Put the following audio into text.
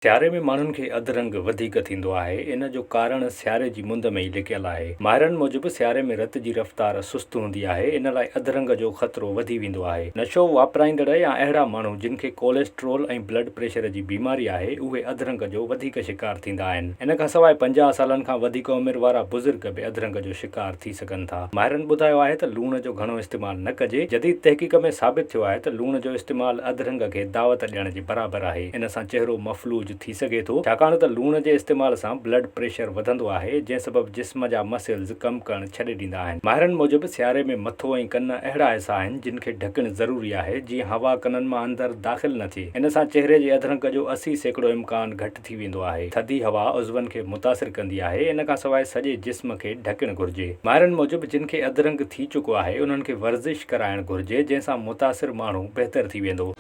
سياري ۾ ماڻهن کي اڌ رنگ وڌيڪ ٿيندو آهي، ان جو ڪارڻ سياري جي مند ۾ ئي لڪيل آهي. ماهرن موجب سياري ۾ رت جي رفتار سست هوندي آهي، ان لاء اڌ رنگ جو خطرو وڌي ويندو آهي. نشو واپرائيندڙ يا اهڙا ماڻهو جن کي ڪوليسٽرول ۽ بلڊ پريشر جي بيماري آهي، اهي اڌ رنگ جو وڌيڪ شڪار ٿيندا آهن. ان کان سواء 50 سالن کان وڌيڪ عمر وارا بزرگ به اڌ رنگ جو شڪار ٿي سگهن ٿا. ماهرن ٻڌايو آهي ته لوڻ جو گهڻو استعمال نه ڪجي. جديد تحقيق ۾ ثابت ٿيو آهي ته لوڻ جو استعمال اڌ رنگ کي دعوت ڏيڻ جي برابر آهي. ان سان چهرو مفلوج ٿي سگهي ٿو، ڇاڪاڻ ته لوڻ جي استعمال سان بلڊ پريشر وڌندو آهي، جنهن سبب جسم جا مسلز ڪم ڪرڻ ڇڏي ڏيندا آهن. ماهرن موجب سياري ۾ مٿو ۽ ڪن اهڙا حصا آهن، جن کي ڍڪڻ ضروري آهي، جيئن هوا ڪنن مان اندر داخل نه ٿئي. ان سان چهري جي اڌرنگ جو 80% امڪان گهٽ ٿي ويندو آهي. ٿڌي هوا عضون کي متاثر ڪندي آهي، ان کان سواء سڄي جسم کي ڍڪڻ گهرجي. ماهرن موجب جن کي اڌرنگ ٿي چڪو آهي، انهن کي ورزش ڪرائڻ گهرجي، جنهن سان متاثر ماڻهو بهتر ٿي ويندو.